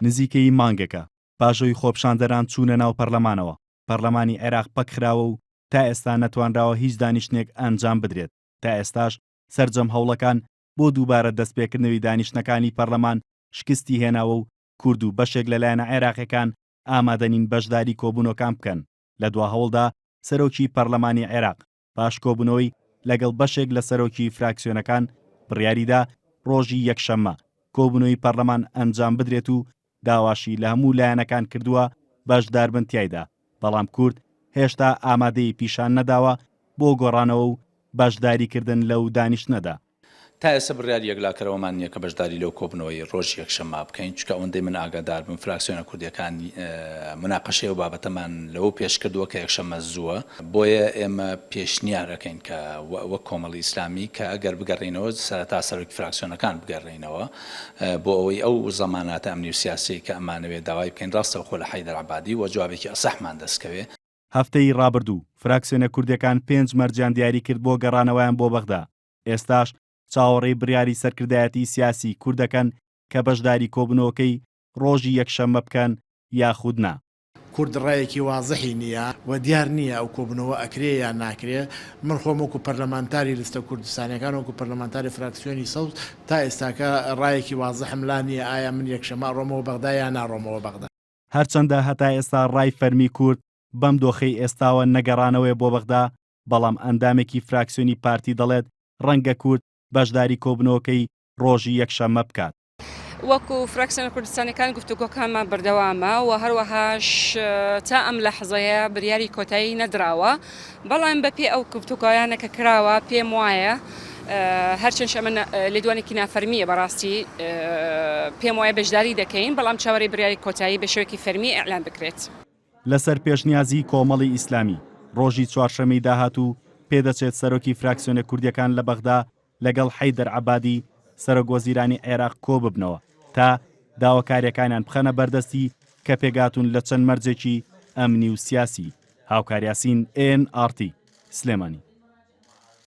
نزیکەی مانگێکە پاش ئەوی خۆپیشاندەران چوونە ناو پەرلەمانەوە، پەرلەمانی عێراق پەکخراوە و تا ئێستا نەتوانراوە هیچ دانیشتنێک ئەنجام بدرێت، تا ئێستاش سەرجەم هەوڵەکان بۆ دووبارە دەستپێکردنەوی دانیشتنەکانی پەرلەمان شکستی هێناوە و کورد و بەشێک لە لایەنە عێراقیەکان ئامادەنین بەشداری کۆبوونەوەکان بکەن، لە دوا هەوڵدا سەرۆکی پەرلەمانی عێراق پاش کۆبوونەوەی لەگەڵ بەشێک لە سەرۆکی فراکسیۆنەکان بڕیاریدا ڕۆژی یەکشەممە کۆبوونەوەی پەرلەمان ئەنجام بدرێت و داواشی لە هەموو لایەنەکان کردووە بەشداربن تیایدا، بەڵام کورد هێشتا ئامادەیی پیشان نەداوە بۆ گۆڕانەوە و بەشداریکردن لەو دانیشتنەدا. تا ئێستا بڕیاری یەکلاکەرەوەمان نییە کە بەشداری لەو کۆبوونەوەی ڕۆژی یەکشەممە بکەین، چونکە ئەوەندەی من ئاگادار بم فراکسیۆنە کوردییەکان موناقەشەی ئەو بابەتەمان لەوە پێش کردووە کە یەکشەممە زووە، بۆیە ئێمە پێشنیار ئەکەین کە وەک کۆمەڵی ئیسلامی کە ئەگەر بگەڕێینەوە سەرەتا سەرۆکی فراکسیۆنەکان بگەڕێینەوە بۆ ئەوەی ئەو زەماناتە ئەمنی و سیاسیەی کە ئەمانەوێ داوای بکەین ڕاستەوخۆ لە حەیدەر عەبادی وە جوابێکی ئەسەحمان دەست کەوێ. هەفتەی ڕابردوو فراکسیۆنە کوردیەکان پێنج مەرجیان دیاری کرد بۆ گەڕانەوەیان بۆ بەغدا، ئێستاش چاوەڕێی بڕیاری سەرکردایەتی سیاسی کورد دەکەن کە بەشداری کۆبوونەوەکەی ڕۆژی یەکشەممە بکەن یاخود نا. کورد ڕایەکی وازحی نییە و دیار نییە ئەو کۆبوونەوە ئەکرێ یان ناکرێ. من خۆم وەکو پەرلەمانتاری لستە کوردستانیەکان، وەکو پەرلەمانتاری فراکسیۆنی سەوز تا ئێستاکە ڕایەکی وازحم لا نییە ئایا من یەکشەمە ئەڕۆمەوە بەغدا یا ناڕۆمەوە بەغدا. هەرچەندە هەتا ئێستا ڕای فەرمی کورد بەم دۆخەی ئێستاوە نەگەڕانەوەیە بۆ بەغدا، بەڵام ئەندامێکی فراکسیۆنی پارتی دەڵێت ڕەنگە کورد بەشداری کۆبوونەوەکەی ڕۆژی یەکشەممە بکات. وەکو فراکسیۆنە کوردستانیەکان گفتوگۆکانمان بەردەوامە و هەروەهاش تا ئەم لەحزەیە بریاری کۆتایی نەدراوە، بەڵام بەپێی ئەو گفتوگۆیانە کە کراوە پێم وایە هەرچەندش ئەمە لێدوانێکی نافەرمییە بەڕاستی پێم وایە بەشداری دەکەین، بەڵام چاوەرێی بریاری کۆتایی بە شێوەیەکی فەرمی ئیعلان بکرێت. لەسەر پێشنیازی کۆمەڵی ئیسلامی، ڕۆژی چوارشەممەی داهاتوو پێدەچێت سەرۆکی فراکسیۆنە کوردییەکان لە بەغدا لەگەڵ حەیدەر عەبادی سەرۆک وەزیرانی عێراق کۆببنەوە تا داواکارییەکانیان بخەنە بەردەستی کە پێکهاتوون لە چەند مەرجێکی ئەمنی و سیاسی. هاوکار یاسین، ئێن ئاڕ تی، سلێمانی.